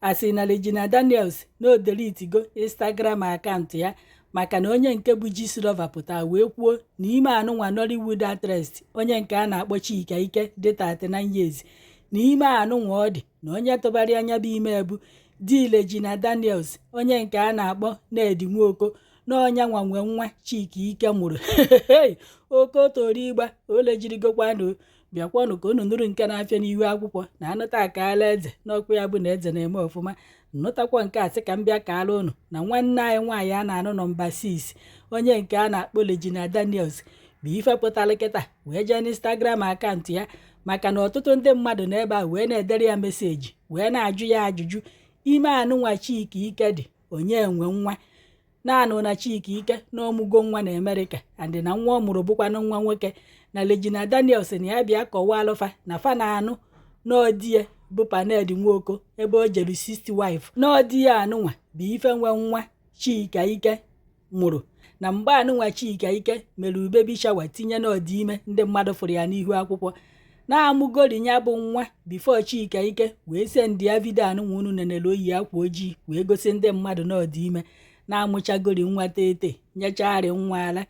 Asị na Regina Daniels na o deletego Instagram account ya, maka na onye nke bụ Gistlover pụtara wee kwuo na ime anụnwa Nollywood actress onye nke a na-akpọ Chika Ike dị 39 years, na ime anụnwa ọ dị na onye tụbara anya bụ ime bụ di Regina Daniels, onye nke a na-akpọ Ned Nwoko, na ọnya nwa nwe nwa Chika Ike mụrụ. Oke toro ịgba ole jirigokwanụ. Bịakwanụ ka unu nụrụ nke na-afịa n'ihu akwụkwọ na anụta akaala eze n'ọkwa ya bụ na eze na-eme ọfụma. Nnụtakwa nke a sị ka m bịa kaala unu na nwanne anyị nwaanyị a na-anụ number 6, onye nke a na-akpọ Regina Daniels, bụ ife pụtara kịta wee jee n'Instagram account ya, maka na ọtụtụ ndị mmadụ n'ebe a wee na-edere ya message, wee na-ajụ ya ajụjụ ime anụnwa Chika Ike dị, onye nwe nwa naanụ na Chika Ike na ọmụgo nwa na Amerịka, and na nwa ọ mụrụ bụkwanụ nwa nwoke, na Regina Daniels na ya bịa kọwaa alụfa na fa na-anụ n'ọdịye bụ Pa Ned Nwoko, ebe o jere 60 wife, n'ọdịye anụnwa bụ ife nwe nwa Chika Ike mụrụ. Na mgbe anụnwa Chika Ike mere baby shower tinye n'ọdịime, ndị mmadụ fụrụ ya n'ihu akwụkwọ na-amụgori ya bụ nwa before Chika Ike wee send ya video anụnwa unu nenere oyi akwa ojii wee gosi ndị mmadụ n'ọdịime na-amụchagori nwa tete nyechagharị nwa ala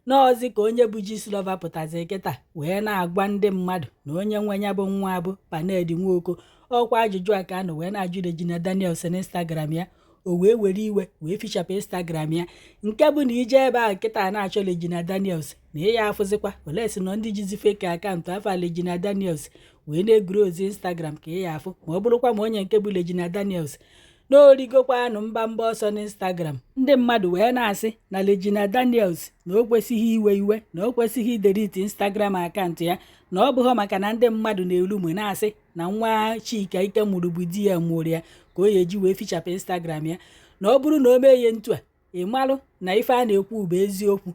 n'ọzi. Ka onye bụ Gistlover pụtazi kịta wee na-agwa ndị mmadụ na onye nwe ya bụ nwa bụ Pa Ned Nwoko. Ọkwa ajụjụ a ka a nọ wee na-ajụ Regina Daniels n'Instagram ya, o wee were iwe wee fichapụ Instagram ya, nke bụ na ije ebe ahụ kịta na-achọ Regina Daniels na ịya afụzikwa ole si nọ ndị jizi fake account afa Regina Daniels wee na-egwuru ozi Instagram ka ị ya afụ. Ma ọ bụrụkwa ma onye nke bụ Regina Daniels n'origokwanụ mba mba ọsọ n'Instagram, ndị mmadụ wee na-asị na Regina Daniels na o kwesịghị iwe iwe, na o kwesịghị idelete Instagram account ya, na ọ bụghị maka na ndị mmadụ na-elu mụ na-asị na nwa Chika Ike mụrụ bụ di ya mụrụ ya ka o ya eji wee fichapụ Instagram ya, na ọ bụrụ na o mee ihe ntu a, ị malụ na ife a na-ekwu bụ eziokwu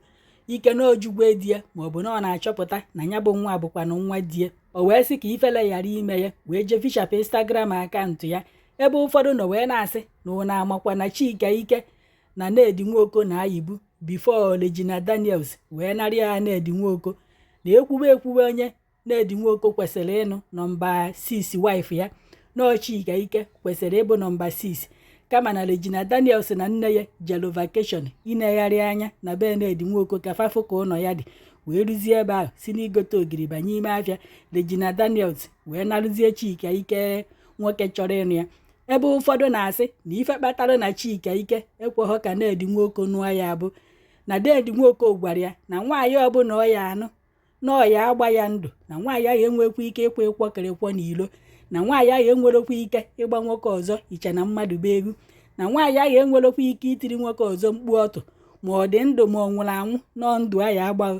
ike na ojugwe di ya, maọbụ na ọ na-achọpụta na ya bụ nwa bụkwanụ nwa di ya. O wee sị ka ifele ghara ime ya wee jee fichapụ Instagram account ya. Ebe ụfọdụ nọ wee na-asị na ụna amakwa na Chika Ike na Ned Nwoko na-ayibu before Regina Daniels wee narị ya Ned Nwoko, na ekwube ekwube onye Ned Nwoko kwesịrị ịnụ number 6 wife ya, na Chika Ike kwesịrị ịbụ number 6, kama na Regina Daniels na nne ya jelu vacation inegharị anya na be Ned Nwoko ka fafụ ka ụlọ ya dị, wee ruzie ebe ahụ si n'igote ogiri banye ime afịa, Regina Daniels wee narụzie Chika Ike nwoke chọrọ ịnụ ya. Ebe ụfọdụ na-asị na ife kpatara na Chika Ike ekweghọ ka Ned Nwoko nụọ ya bụ na Ned Nwoko gwara ya na nwaanyị ọbụla ọ ya anụ na ọ ya agba ya ndụ, na nwaanyị ahụ enwekwa ike ịkwa ịkwọkịrịkwọ n'ilo, na nwaanyị ahụ enwerekwa ike ịgba nwoke ọzọ iche na mmadụ bụ egwu, na nwaanyị ahụ enwerekwa ike itiri nwoke ọzọ mkpu ọtụ, ma ọ dị ndụ ma ọ nwụrụ anwụ nọ ndụ a ya agbaghị.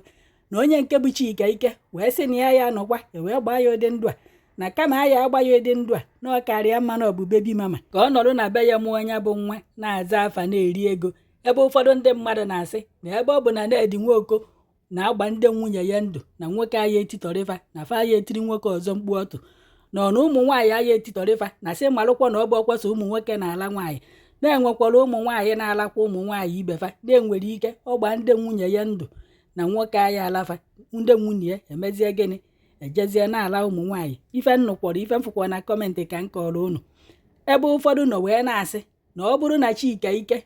Na onye nke bụ Chika Ike wee sị na ya ya anọkwa e wee gbaa ya ụdị ndụ a, na kama a ya agba ya ụdị ndụ a, na ọ karịa mma na ọ bụ baby mama ka ọ nọrọ na be ya mụọ ya bụ nwa na-aza afa na-eri ego. Ebe ụfọdụ ndị mmadụ na-asị na ebe ọ bụ na Ned Nwoko na-agba ndị nwunye ya ndụ, na nwoke agha etitọrịfa, na fa agha etiri nwoke ọzọ mkpu ọtụ, na ọ na ụmụ nwaanyị agha etitọrịfa, na sị malụkwa na ọ bụ ọkwọsọ ụmụ nwoke na-ala nwaanyị, na-enwekwara ụmụ nwaanyị na-alakwa ụmụ nwaanyị ibe fa, na-enwere ike ọgba ndị nwunye ya ndụ na nwoke agha alafa ndị nwunye ya emezie gịnị, ejezie na-ala ụmụ nwaanyị. Ife nnụkwọrọ ife mfụkwara na comment ka m kọrọ unu. Ebe ụfọdụ nọ wee na-asị na ọ bụrụ na Chika Ike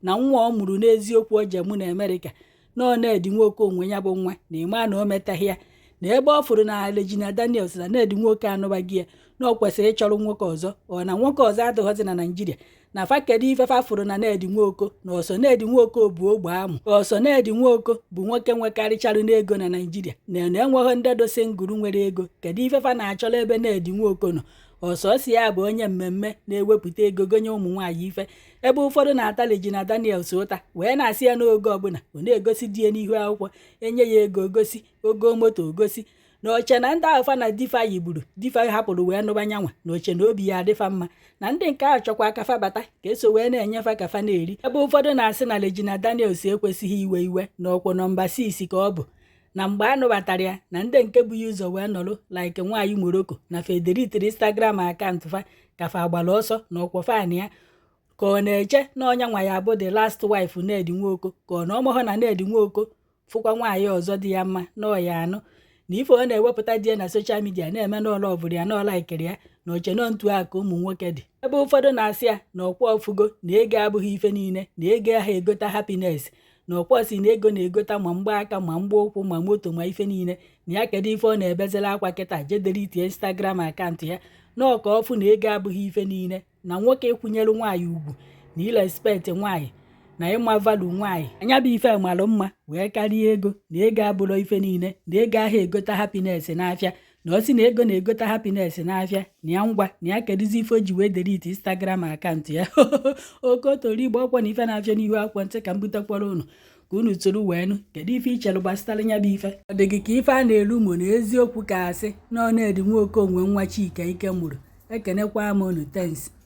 na nwa ọ mụrụ n'eziokwu o ji mụ na Amerịka na ọ Ned Nwoko onwe ya bụ nwa, na ịma na o metaghị ya, na ebe ọ fụrụ na Regina Daniels na Ned Nwoko anụbaghị ya, na ọ kwesịrị ịchọrọ nwoke ọzọ, ọ na nwoke ọzọ adịghọzi na Naijiria, na fa kedu ife fa fụrụ na Ned Nwoko, na ọsọ Ned Nwoko bụ ogbe amụ, ka ọsọ Ned Nwoko bụ nwoke nwekarịcharụ n'ego na Naijiria, na enweghị ndị dosi nguru nwere ego, kedu ife fa na-achọrọ ebe Ned Nwoko nọ, ọsọ si ya bụ onye mmemme na-ewepụta ego gonye ụmụ nwaanyị ife. Ebe ụfọdụ na-ata Regina Daniels ụta wee na-asị ya n'oge ọbụla ọ na-egosi di ya n'ihu akwụkwọ, enye ya ego gosi ogo moto gosi na oche na ndị ahụ fa na difa yigburu difa hapụrụ wee nụba nyanwa, na oche na obi ya adịfa mma, na ndị nke ahụ chọkwa kafa bata ka eso wee na-enyefa kafa na-eri. Ebe ụfọdụ na-asị na Regina Daniels ekwesịghị iwe iwe na ọkwọ number 6 ka ọ bụ na mgbe a nụbatara ya, na ndị nke bụ ya ụzọ wee nọrọ like nwaanyị Morocco na federitiri Instagram account fa ka fa gbara ọsọ na ọkwọ fan ya, ka ọ na-eche na ọnya nwa ya bụ the last wife Ned Nwoko, ka ọ na ọmụhụ na Ned Nwoko fụkwa nwaanyị ọzọ dị ya mma na ọya anụ. Na ife ọ na-ewepụta di ya na social media na-eme na ọ loverụ ya, na ọ likeiri ya, na oche nọ ntu a ka ụmụ nwoke dị. Ebe ụfọdụ na-asị ya na ọkwa ọfụgo na ego abụghị ife niile, na ego ahụ egota happiness, na ọkwa si na ego na-egota ma mgbaaka, ma mgba ụkwụ, ma moto, ma ife niile, na ya kedu ife ọ na-ebezela akwa kịta je deletie Instagram account ya, na ọka ọfụ na ego abụghị ife niile, na nwoke ịkwụnyere nwaanyị ugwu na irespect nwaanyị na ịma value nwaanyị anya bụ ife malụ mma wee karịa ego, na ego abụrọ ife niile, na ego ahụ egota happiness n'afịa, na ọ sị na ego na-egota happiness n'afịa, na ya ngwa na ya kedụzi ife o ji wee delete Instagram account ya. Okotori Igbo, ọkwa na ife na-afịa n'ihu akwụkwọ ntị ka m butekwara unu ka unu tụrụ wee nụ. Kedu ife i chere gbasara ya bụ ife? Ọ dị gị ka ife a na-elu mụ na eziokwu, ka asị na ọ na-edi nwoke onwe nwa Chika Ike mụrụ? Ekenekwa m unu. Thanks.